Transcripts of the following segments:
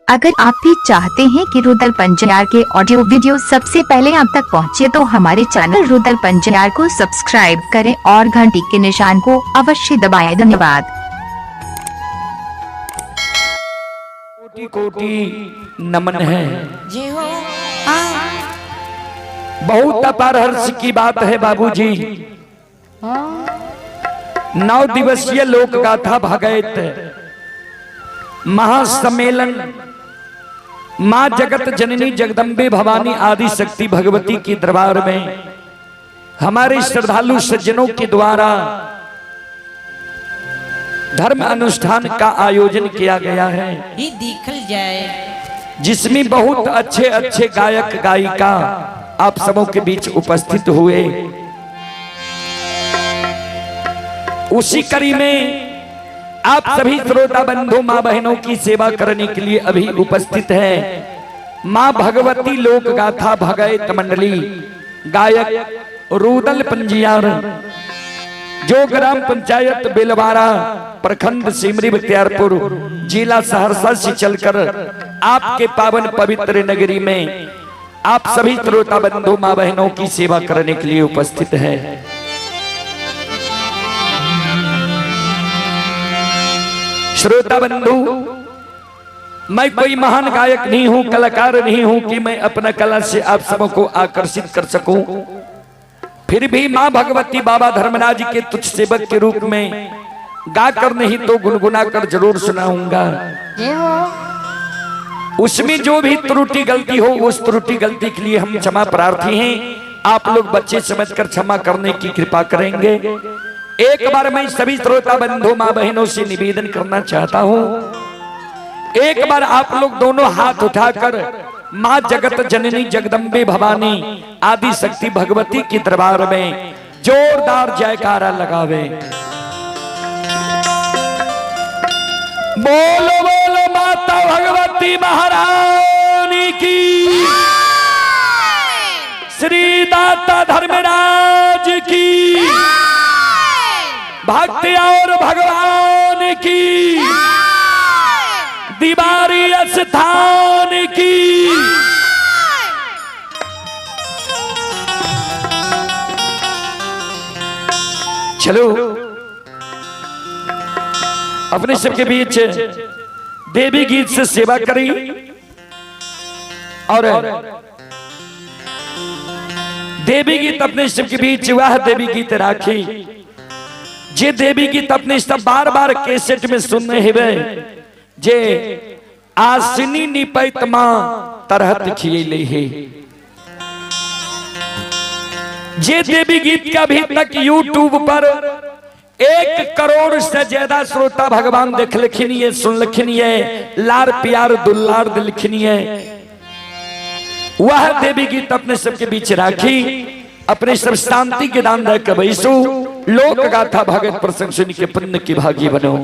अगर आप भी चाहते हैं कि रुदल पंजार के ऑडियो वीडियो सबसे पहले आप तक पहुंचे तो हमारे चैनल रुदल पंजार को सब्सक्राइब करें और घंटी के निशान को अवश्य दबाएं। धन्यवाद। कोटि कोटि नमन है जी हो। हाँ। बहुत अपार हर्ष की बात है बाबूजी। 9 दिवसीय लोक गाथा भागवत महासम्मेलन मां जगत जननी जगदम्बे भवानी आदि शक्ति भगवती के दरबार में हमारे श्रद्धालु सज्जनों के द्वारा धर्म अनुष्ठान का आयोजन किया गया है, ये देखल जाए, जिसमें बहुत अच्छे अच्छे गायक गायिका आप सबों के बीच उपस्थित हुए। उसी कड़ी में आप सभी श्रोता बंधु माँ बहनों की सेवा करने के लिए अभी उपस्थित है माँ भगवती लोक गाथा भगवत मंडली गायक रुदल पंजियार, जो ग्राम पंचायत बेलवारा, प्रखंड सिमरी बख्तियारपुर, जिला सहरसा से चलकर आपके पावन पवित्र नगरी में आप सभी श्रोता बंधु माँ बहनों की सेवा करने के लिए उपस्थित है। श्रोता बंधु, मैं कोई महान गायक नहीं हूं, कलाकार नहीं हूं कि मैं अपना कला से आप सबको आकर्षित कर सकूं। फिर भी मां भगवती बाबा धर्मराज के तुच्छ सेवक के रूप में गाकर नहीं तो गुनगुना कर जरूर सुनाऊंगा। उसमें जो भी त्रुटि गलती हो, उस त्रुटि गलती के लिए हम क्षमा प्रार्थी हैं। आप लोग बच्चे समझकर क्षमा करने की कृपा करेंगे। एक बार मैं सभी श्रोता बंधु माँ बहनों से निवेदन करना चाहता हूँ, एक बार आप लोग दोनों हाथ उठाकर माँ जगत जननी जगदम्बे भवानी आदि शक्ति भगवती के दरबार में जोरदार जयकारा लगावे। बोलो बोलो माता भगवती महारानी की, श्री दाता धर्मराज की, भक्ति और भगवान की, दीवारी स्थान की। चलो अपने सबके बीच देवी गीत से सेवा करी और देवी गीत अपने सबके बीच वह देवी गीत राखी जे देवी गीत अपने सब बार बार कैसेट में सुनने हेबे, जे आसिनी निपैत मां तरहत खियले हे। जे देवी गीत का भी तक यूट्यूब पर 1 करोड़ से ज्यादा श्रोता भगवान देख लखिनिए, सुन लखिनिए, लार प्यार दुलार दिलखिनिए, वह देवी गीत अपने सबके बीच राखी। अपने सब शांति के दान दे के बैसू, लोक गाथा भगत प्रसंग सुन के पुण्य की भागी बनो।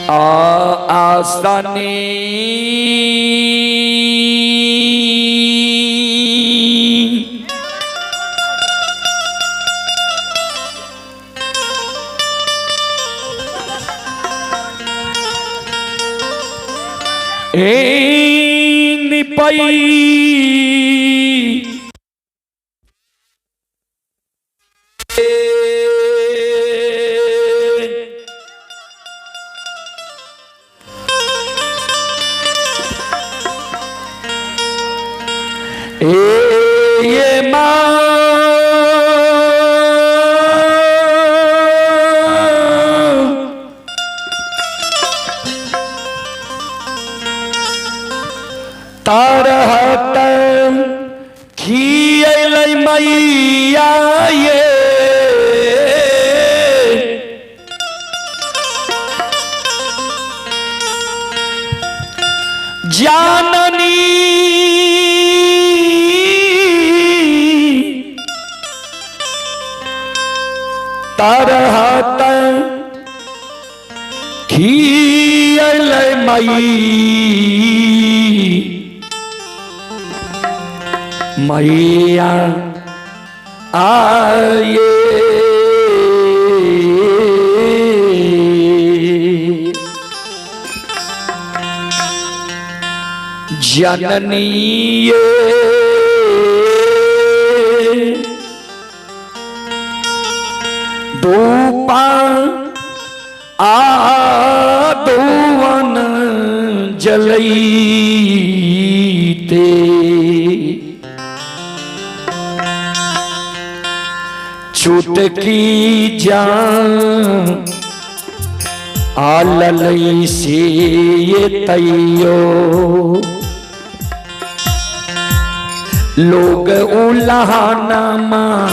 आ आसानी ए निपई ए ये मां तरहत खियलै मैया ये, जाननी तरहत खियलै मई मैया आए। जननी धूपा आ धुवन जलईते चुटकी जान आललई से ये तैयो लोग उलहाना मां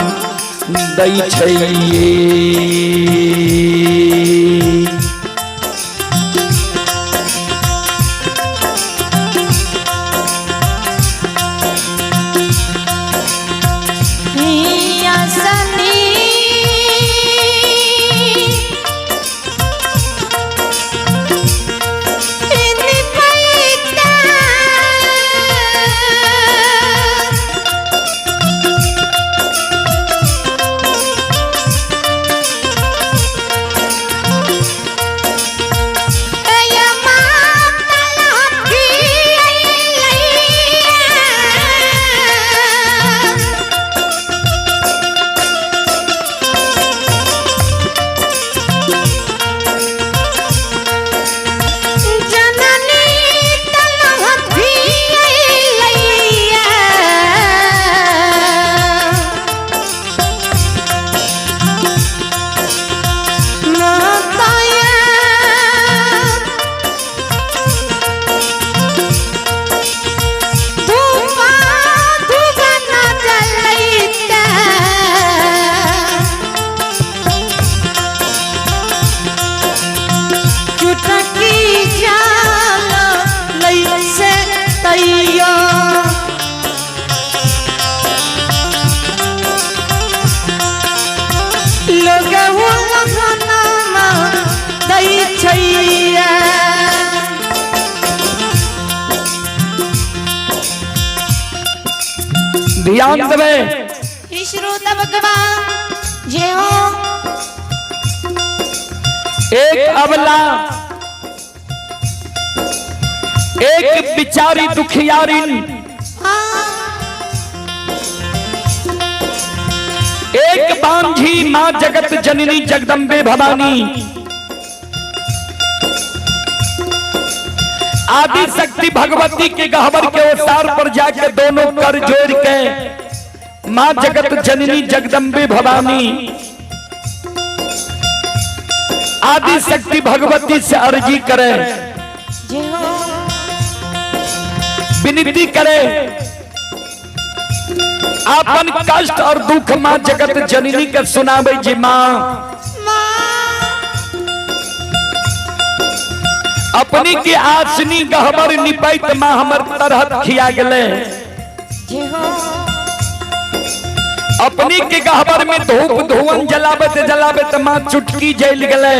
दै छैये। ध्यान देवे श्रोता भगवान जय हो। एक अबला एक बिचारी दुखियारिन एक बांझी मां जगत जननी जगदम्बे भवानी आदि शक्ति भगवती के गहबर के ओसार पर जाके दोनों कर जोड़ के मां जगत जननी जगदम्बे भवानी आदि शक्ति भगवती से अर्जी करे, विनती करे, आपन कष्ट और दुख मां जगत जननी के सुनावे जी मां अपनी के आसनी गहबर निपैत मां हमर तरहत खिया गले। अपनी के गहबर में धूप धुअन जलाबत जलाबत मां चुटकी जल गले।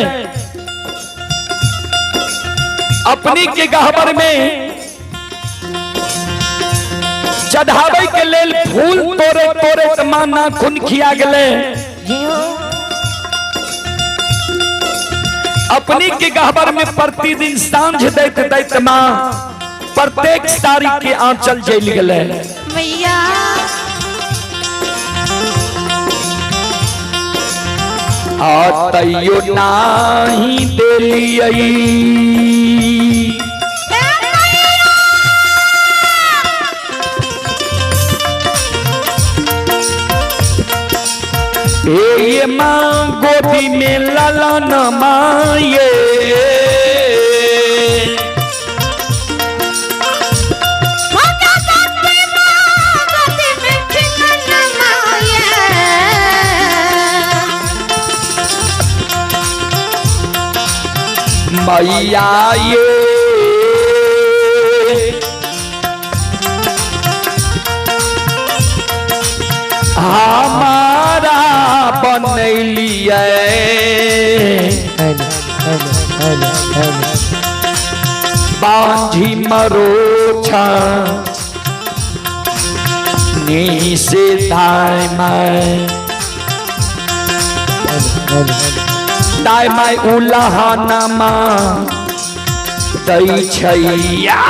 अपनी के गहबर में चढ़ावे के लेल फूल तोड़े तोड़े मां नाखून खिया गले। अपनी के गहबर में प्रतिदिन सांझ दैत दैत मां प्रत्येक साड़ी के आंचल जल गले। मैया आ तैयो नाही देलियै हे मां गोदी में ललन माये मैया ये हमारा बनैलिए बांझी मरोछा नी से दाई दाई माई उलाहाना मां दै छैया।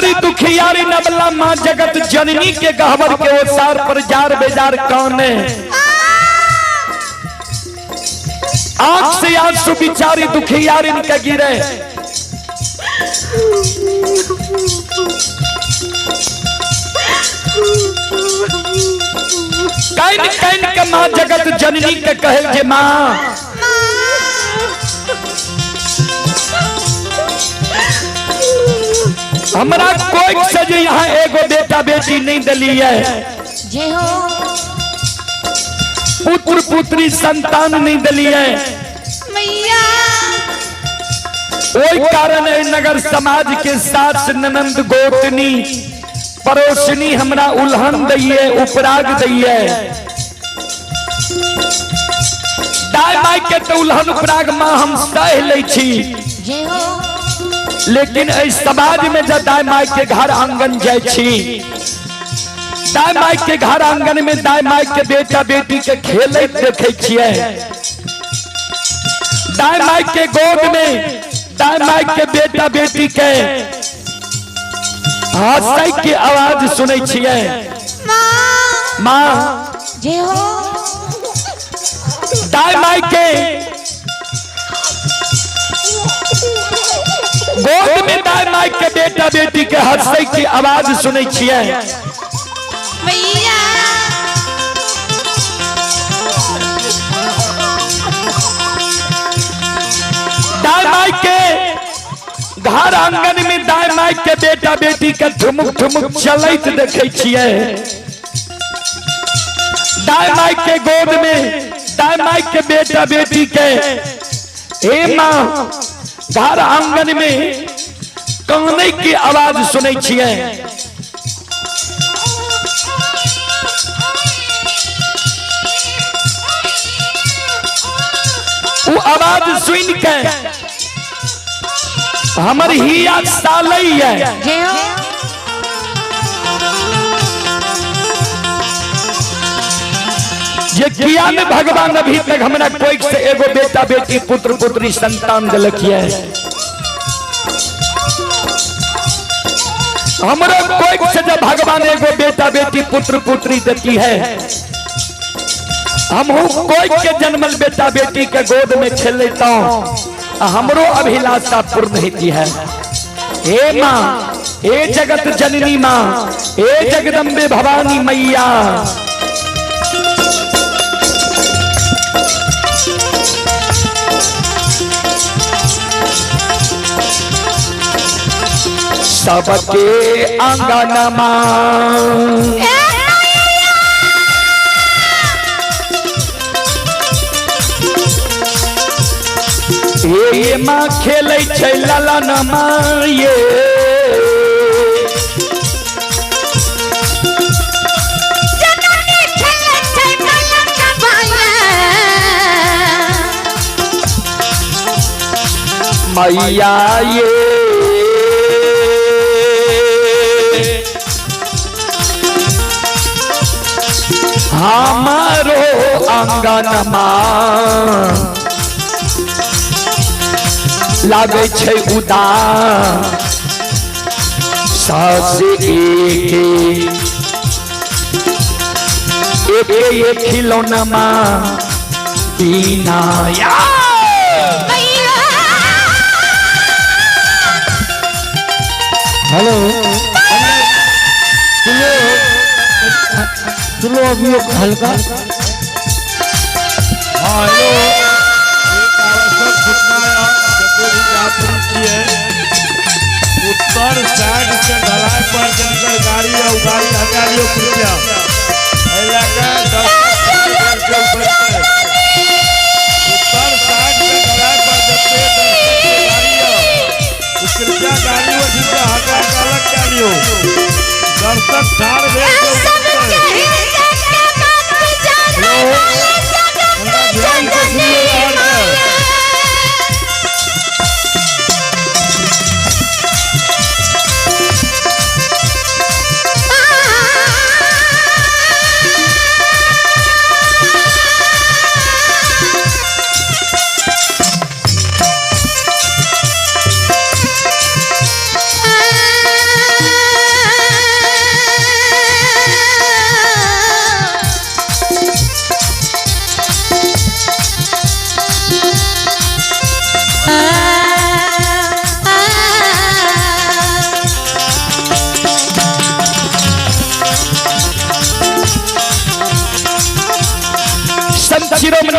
बिचारी दुखियारी नबला माँ जगत जननी के गहवर के ओसार पर जार बेजार कौन है। आंख से आंसू बिचारी दुखियारी के गिरे। Can can के माँ जगत जननी के कहे जे माँ हमरा कोई से जे यहाँ एगो बेटा बेटी नहीं दिली है, जय हो। पुत्र पुत्री संतान नहीं दिली है, मैया ओई कारण एहि नगर समाज के सास ननंद गोतनी पड़ोसनी हमरा उल्हन दैये उपराग दैये। दाय माय के तो उल्हन उपराग माँ हम सह लै छी, जय हो। लेकिन एहि समाज में जब दाय माय के घर आंगन जाय छी, दाय माय के घर आंगन में दाय माय के बेटा बेटी के खेलैत देखै छियै, दाय माय के गोद में दाय माय के बेटा बेटी के हंसै के आवाज सुनै छियै। माँ माँ जय हो। दाय माय के गोद में दाय माय के बेटा बेटी के हंसै के आवाज सुनै छियै। मैया दाय माय के घर आंगन में दाय माय के बेटा बेटी के ठुमुक ठुमुक चलैत देखै छियै। दाय माय के गोद में दाय माय के बेटा बेटी के हे माँ घर आंगन में कानै के आवाज सुनै छियै। वो आवाज सुन के हमर हिया सालैया। जय हो। जे किया ने भगवान अभी तक हमरा कोई से एगो बेटा बेटी पुत्र पुत्री संतान दिलक है, हमरो कोई से जब भगवान एगो बेटा बेटी पुत्र पुत्री देती है, हम कोई के जन्मल बेटा बेटी के गोद में खेल लेता हूँ, हमरो अभिलाषा पूर्ण होती है। हे माँ, हे जगत जननी माँ, हे जगदम्बे भवानी मैया, सबके आंगनमा हे माँ खेलै छै ललनमा ये, जननी खेलै छै ललनमा ये। मैया ये हमारो आंगनमा लागै छै उदास, सास एके एके एक खिलौनमा बिना या। मैया हेलो सुनो अभी एक हल्का। हाँ हेलो, एक आवश्यक सूचना है जते भी यात्री छियै उत्तर साइड से ढलाई पर जिनकर गाड़ी है उ गाड़ी हटा लियौ कृपया। एहि लए कऽ दर्शक के बचतै। उत्तर साइड से ढलाई पर जते दर्शक के गाड़ी है उ कृपया गाड़ी ओहि से हटा कऽ अलग कए लियौ। दर्शक ठाढ़ भेल के सब बचतै। के के बात जानै वाला जगत हमरा ध्यान से जननी सुनियौ रहल माँ। छै। आ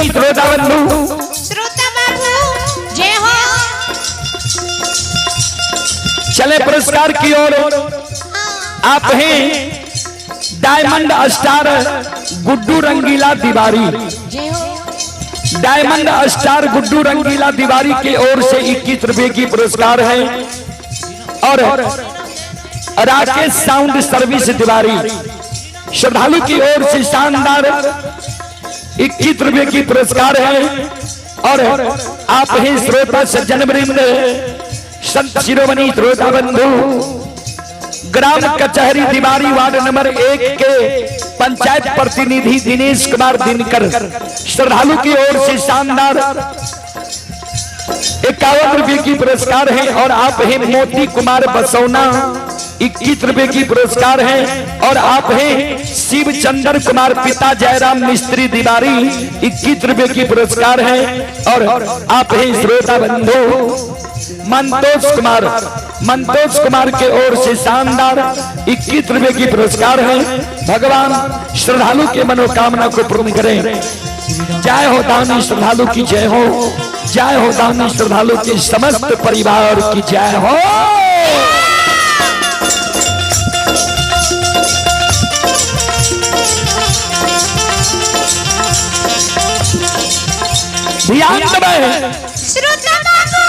शिरोमणि श्रोता बंधु, श्रोता बाबू जय हो। चले पुरस्कार की ओर। आप हैं डायमंड स्टार गुड्डू रंगीला तिवारी। जय हो। डायमंड स्टार गुड्डू रंगीला तिवारी के ओर से 21 रुपए की पुरस्कार है। और राकेश साउंड सर्विस तिवारी श्रद्धालु की ओर से शानदार 21 रुपए की पुरस्कार है। और आप ही श्रोता सज्जन वृंद, संत शिरोमणि श्रोता बंधु, ग्राम कचहरी तिवारी वार्ड नंबर 1 के पंचायत प्रतिनिधि दिनेश कुमार दिनकर श्रद्धालु की ओर से शानदार 51 रुपए की पुरस्कार है। और आप हैं मोती कुमार बसौना 21 रुपए की पुरस्कार है। और आप हैं शिव चंद्र कुमार पिता जयराम मिस्त्री तिवारी 21 रुपए की पुरस्कार है। और आप हैं श्रोता बंधु मंतोष कुमार, मंतोष कुमार के ओर से शानदार 21 रुपए की पुरस्कार है। भगवान श्रद्धालु के मनोकामना को पूर्ण करें। जय हो दानी श्रद्धालु की जय हो, जय हो दानी श्रद्धालु के समस्त परिवार की जय हो। ध्यान दबे। श्रोता बाबू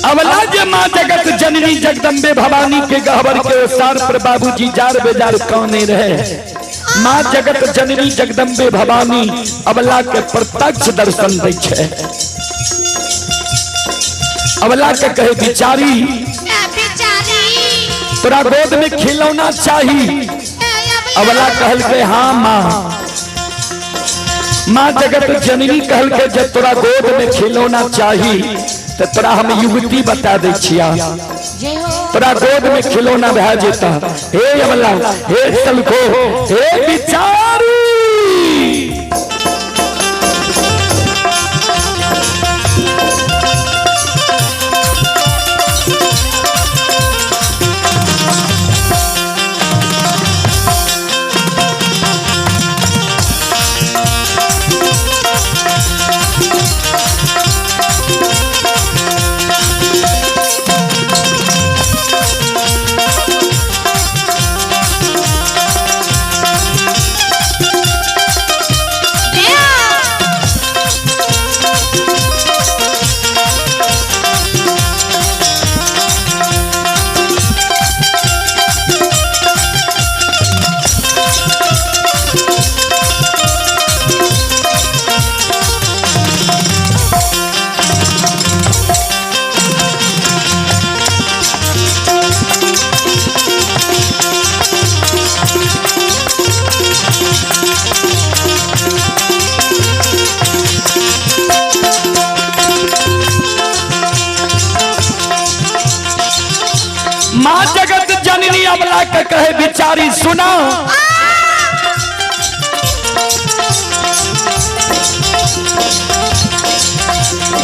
अवला जे माँ जगत जननी जगदम्बे भवानी के गहबर के ओसार पर बाबूजी जार बेजार कौने रहे। माँ जगत जननी जगदम्बे भवानी अबला के प्रत्यक्ष दर्शन दै छै। अबला के कहे बिचारी, बिचारी तोरा गोद में खिलौना चाही। अबला कहल के हाँ माँ। माँ जगत जननी कहल के जब तोरा गोद में खिलौना चाही तो तोरा हम युवती बता दे छिया, जय हो। तोरा गोद में खिलौना भए जेता। हे अबला, हे सलखो, हे बिचारी, जय हो। माँ जगत जननी अबला के कहे बिचारी सुना,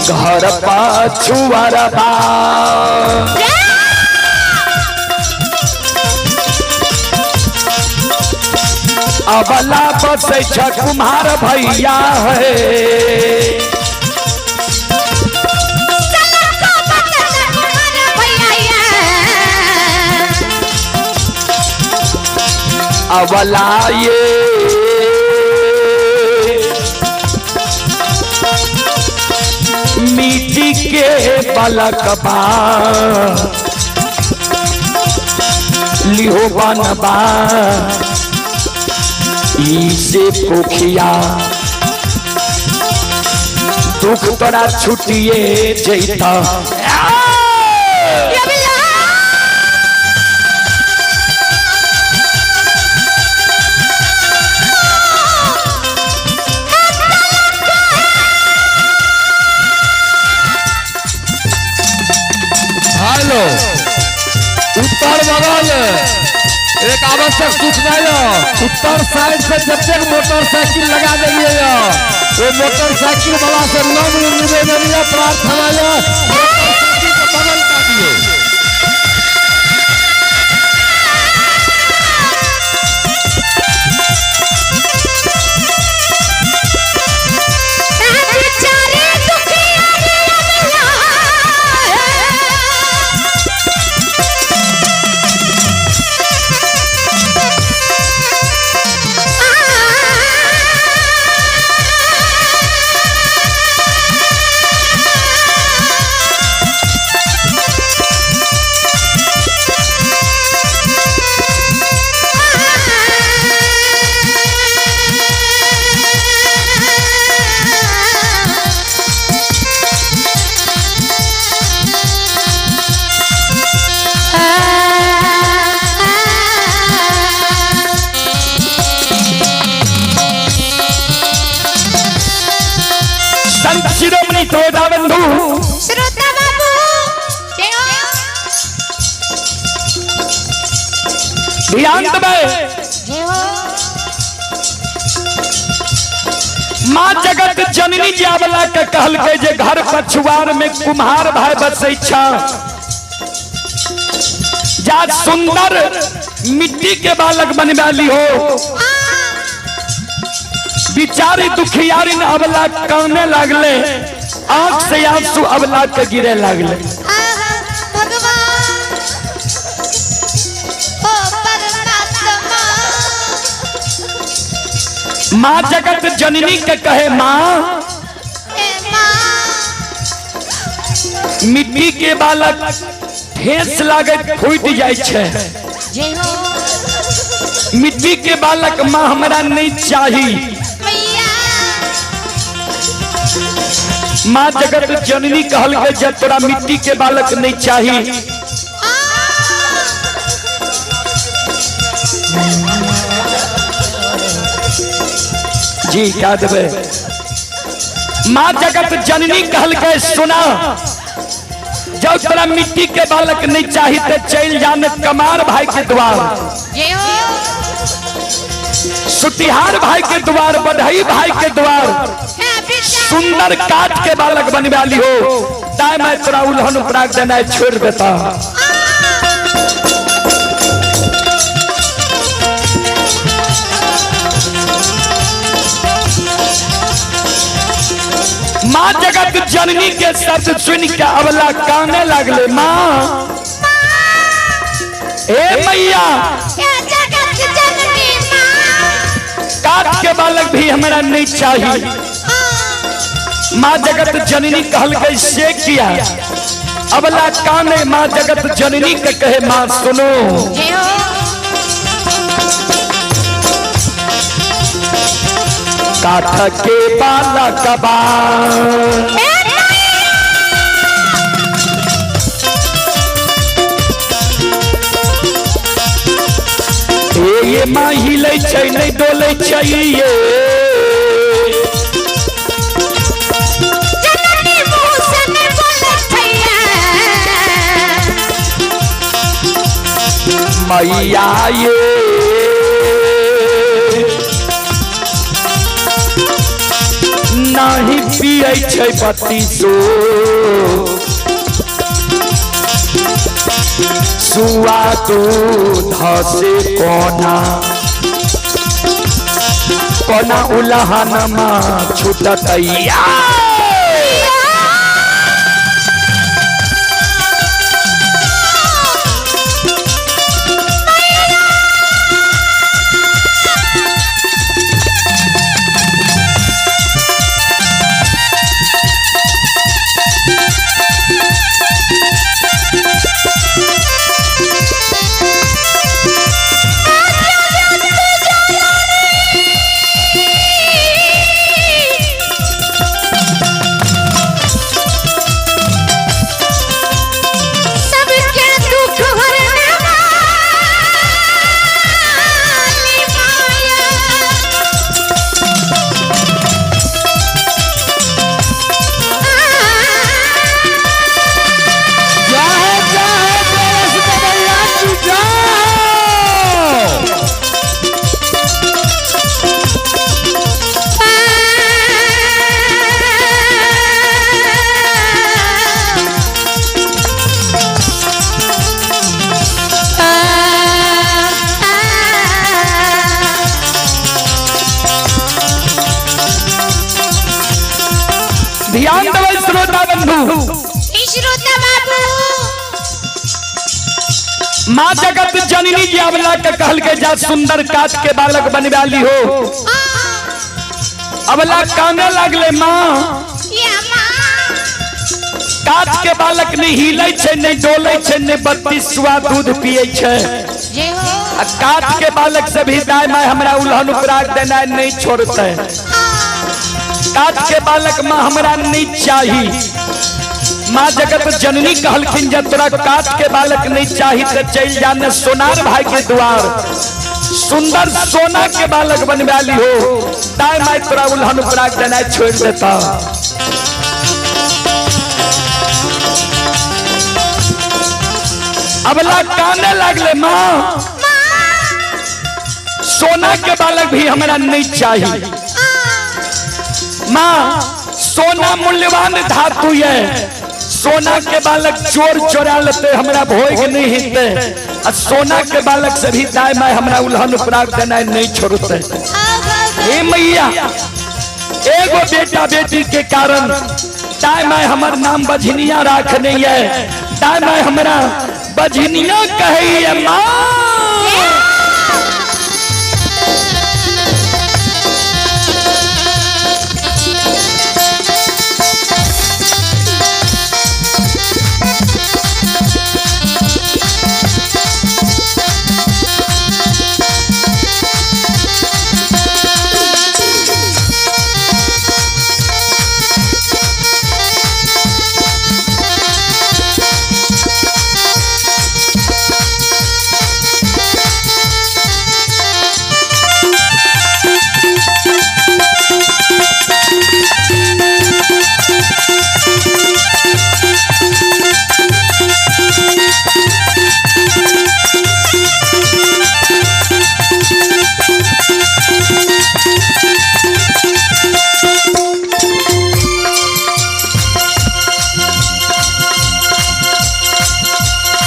घर पाछुअरबा अबला बसै छ कुम्हार भैया है। सलखो बचत कुमार भैया। अबला ये मिट्टी के पलकबा लिहो बनबा इसे पोखिया दुख तोरा छुटिए जैता। हेलो, उत्तर बगल एक आवश्यक सूचना यह, उत्तर साइड से जतेक मोटरसाइकिल लगा देलिए यह, वो मोटरसाइकिल वाला से नम्र निवेदन यह, प्रार्थना यह, मोटरसाइकिल के बगल का दियो। श्रोता बंधु। श्रोता बाबू जय हो। ध्यान देबै। जय हो। माँ जगत जननी जावला के कहलकै जे घर पछुआर में कुम्हार भाई बसै छ, जा सुंदर मिट्टी के बालक बनवा ली हो। बिचारी दुखियारी अबला काने लागले, आंख से आंसू अबला के गिरे लागले। आहा, भगवान ओ परमात्मा। माँ जगत जननी के कहे माँ, हे माँ, मिट्टी के बालक ठेस लागे फूट जाय छै। जय हो। मिट्टी के बालक माँ हमरा नहीं चाही। मैया। माँ जगत जननी कहलकै जे तोरा मिट्टी के बालक नहीं चाही, जी क्या देबै। माँ जगत जननी कहलकै सुना, जब तोरा मिट्टी के बालक नहीं चाही तो चल जाने कमार भाई के द्वार, जय हो। सुतिहार भाई के द्वार, बढ़ई भाई के द्वार, सुंदर काट के बालक बनवा ली हो, ताय मैं तोरा उल्हन उपराग देना छोड़ देता। माँ जगत जननी के शब्द सुन के अबला काने लागले। माँ ए मैया, हे जगत जननी माँ, काट के बालक भी हमरा नहीं चाहिए। माँ जगत जननी कहलकै से किया। अबला काने माँ जगत जननी के कहे माँ सुनो, जय हो। काठ के बालक बा ए ये माँ हिले छै नहीं डोले छै ये, जननी मुँह से नहीं बोलै छैया। मैया ये नाही पियै छै बत्तीसो सुआ दूध से कोना कोना उलहन मा छूटतैया। सबके दुख हरने वाली माया। जाओ जाओ बरस बबैया की जाओ। ध्यान देबै श्रोता बंधु। श्रोता बाबू। माँ जगत जननी जी अबला के कहलकै जा सुंदर काट के बालक बनवा ली हो। अबला काने लागले माँ, या माँ, काट के बालक नहीं हिले छै नहीं डोले छै नहीं बत्तीस सुआ दूध पिए छै, जय हो। आ काट के बालक से भी दाय माय हमरा उल्हन उपराग देना नहीं छोड़ते। काट के बालक माँ हमरा नहीं चाही। माँ जगत जननी कहलखिन जब तोरा काट के बालक नहीं चाही तो चल जाने सोनार भाई के द्वार, सुंदर सोना के बालक बनवा ली हो, ताय माय तोरा उल्हन उपराग देना छोड़ देता। अबला काने लागले माँ, सोना के बालक भी हमरा नहीं चाहिए। माँ सोना मूल्यवान धातु है, सोना के बालक चोर चोरा लेते हमरा भोग नहीं हिते, आ सोना के बालक से भी दाय माय हमरा उल्हन उपराग देना नहीं छोड़ते। हे मैया एगो बेटा बेटी के कारण दाय माय हमर नाम बझनिया राख नहीं है, दाय माय हमरा बझनिया कही है माँ।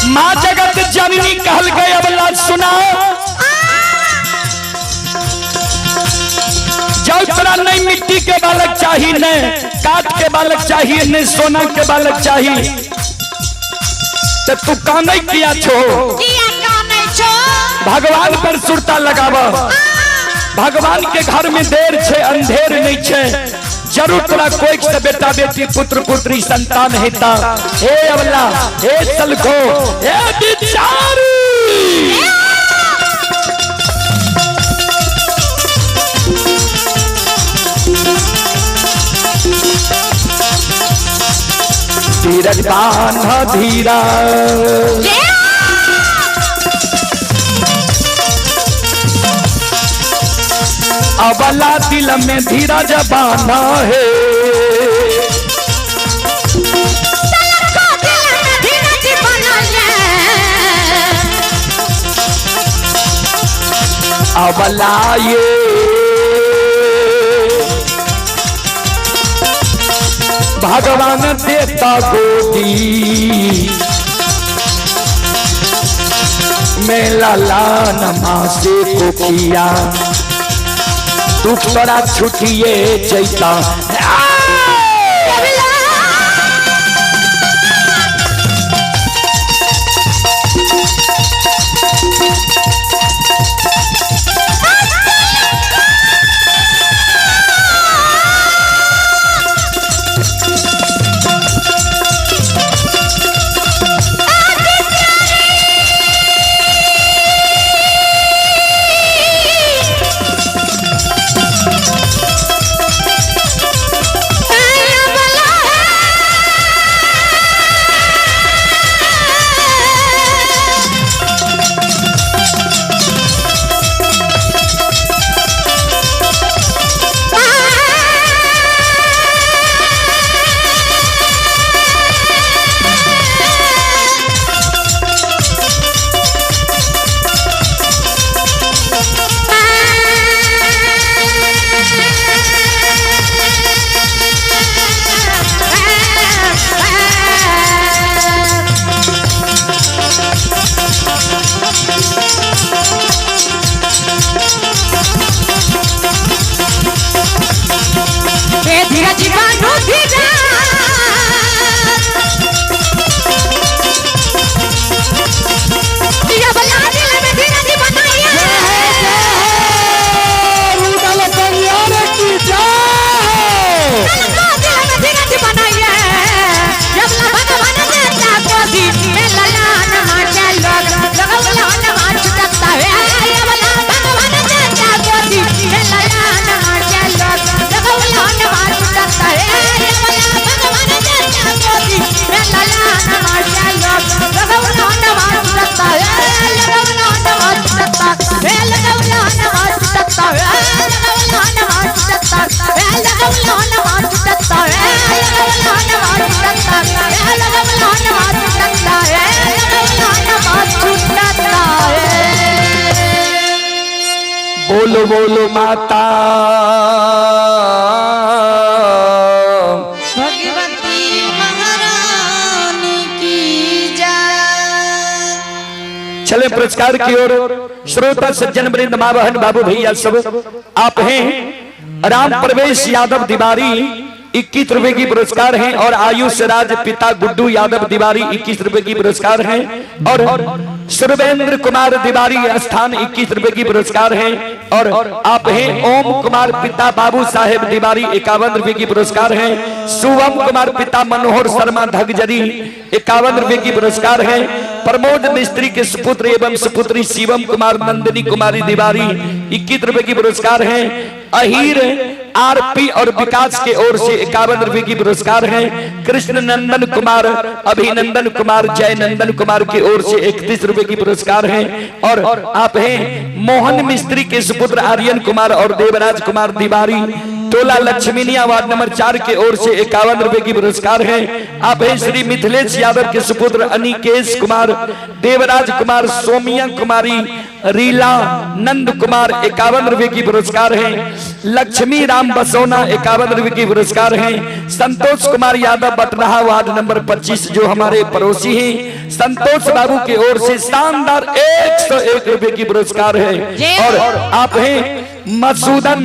माँ जगत जननी कहल गए अबला सुना, जब तोरा नहीं मिट्टी के बालक चाहिए, नहीं काट के बालक चाहिए, नहीं सोना के बालक चाहिए, तो तू काने किया छो? भगवान पर सुरता लगाव। भगवान के घर में देर छे अंधेर नहीं छे, जरूर तोरा कोई से बेटा बेटी पुत्र पुत्री संतान हेता। हे अबला, हे सलखो, हे बिचारी, धीरज बांध धीरा अबला दिल में धीरज बांधा है। अबला ये भगवान देता गोदी में लाला नमासे को किया, दुख तोरा छुटिए जैता। बोलो बोलो माता भगवती महारानी की जय। चले पुरस्कार की ओर। श्रोता सज्जन वृंद, माँ बहन बाबू भैया सब आप हैं। राम प्रवेश यादव तिवारी 21 रुपए की पुरस्कार हैं और आयुष राज पिता गुड्डू यादव तिवारी 21 रुपए की पुरस्कार हैं और सुरवेंद्र कुमार तिवारी स्थान 21 रुपए की पुरस्कार हैं और आप हैं ओम कुमार पिता बाबू साहेब तिवारी 51 रुपए की पुरस्कार हैं। शुभम कुमार पिता मनोहर शर्मा धगजरी 51 रुपए की पुरस्कार हैं। प्रमोद मिस्त्री के सुपुत्र एवं सुपुत्री शिवम कुमार नंदिनी कुमारी तिवारी 21 रुपए की पुरस्कार हैं। अहीर आरपी और विकास के ओर से 51 रुपए की पुरस्कार हैं। कृष्ण नंदन कुमार, अभिनंदन कुमार, जय नंदन कुमार की ओर से 31 रुपए की पुरस्कार हैं। और आप हैं मोहन मिस्त्री के सुपुत्र आर्यन कुमार और देवराज कुमार तिवारी टोला लक्ष्मीनिया वार्ड नंबर 4 के ओर से 51 रुपए की पुरस्कार है। आप हैं श्री मिथिलेश यादव के सुपुत्र अनिकेश कुमार, देवराज कुमार, सोमिया कुमारी, रीला नंद कुमार 51 रुपए की पुरस्कार है। लक्ष्मी राम बसोना 51 रुपए की पुरस्कार है। संतोष कुमार यादव बटराहा वार्ड नंबर 25 जो हमारे पड़ोसी हैं, संतोष बाबू की ओर से शानदार 101 रुपए की पुरस्कार है। और आप हैं मसूदन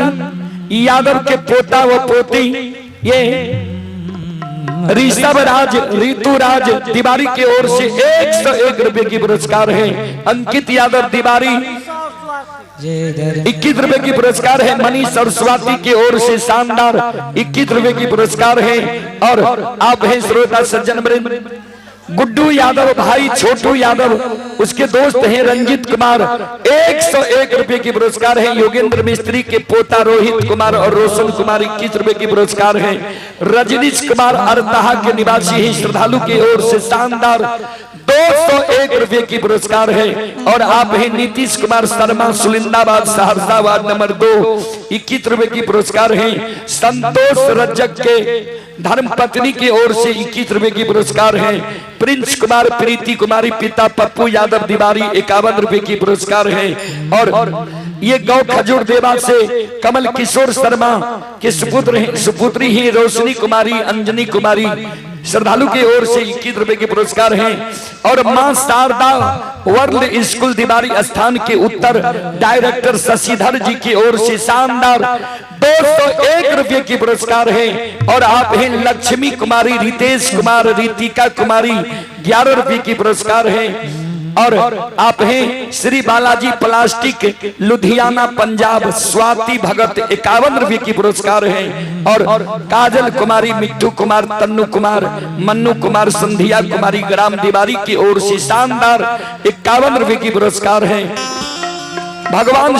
यादव के पोता व पोती, ये ऋषभ राज, ऋतुराज तिवारी की ओर से 101 रुपए की पुरस्कार है। अंकित यादव तिवारी 21 रुपए की पुरस्कार है। मनीष और स्वाति की ओर से शानदार 21 रुपए की पुरस्कार है। और आप हैं श्रोता सज्जन वृंद, गुड्डू यादव भाई छोटू यादव, उसके दोस्त हैं रंजित कुमार 101 रुपए की पुरस्कार है। योगेंद्र मिस्त्री के पोता रोहित कुमार और रोशन कुमार 21 रुपए की पुरस्कार है। रजनीश कुमार अरताहा के निवासी हैं, श्रद्धालु की ओर से शानदार 201 रुपए की पुरस्कार है। और आप हैं नीतीश कुमार शर्मा सुलिंदाबाद सहरसा वार्ड नंबर 2 21 रुपए की पुरस्कार है। संतोष रजक के धर्मपत्नी की ओर से 21 रुपए की पुरस्कार है। प्रिंस कुमार प्रीति कुमारी पिता पप्पू यादव तिवारी 51 रुपए की पुरस्कार है। और ये गौ खजूर देवा से कमल किशोर शर्मा के सुपुत्र सुपुत्री ही रोशनी कुमारी, अंजनी कुमारी श्रद्धालु की ओर से 21 रुपए के पुरस्कार हैं। और मां शारदा वर्ल्ड स्कूल दिवारी स्थान के उत्तर डायरेक्टर शशिधर जी की ओर से शानदार 201 रुपए की पुरस्कार है। और आप हैं लक्ष्मी कुमारी, रितेश कुमार, रितिका कुमारी 11 रुपए की पुरस्कार है। और आप हैं श्री बालाजी प्लास्टिक लुधियाना पंजाब स्वाति भगत 51 रुपए की पुरस्कार है। और काजल कुमारी, मिट्टू कुमार, तन्नू कुमार, मन्नू कुमार, संध्या कुमारी ग्राम दीवारी की ओर से शानदार 51 रुपए की पुरस्कार है। भगवान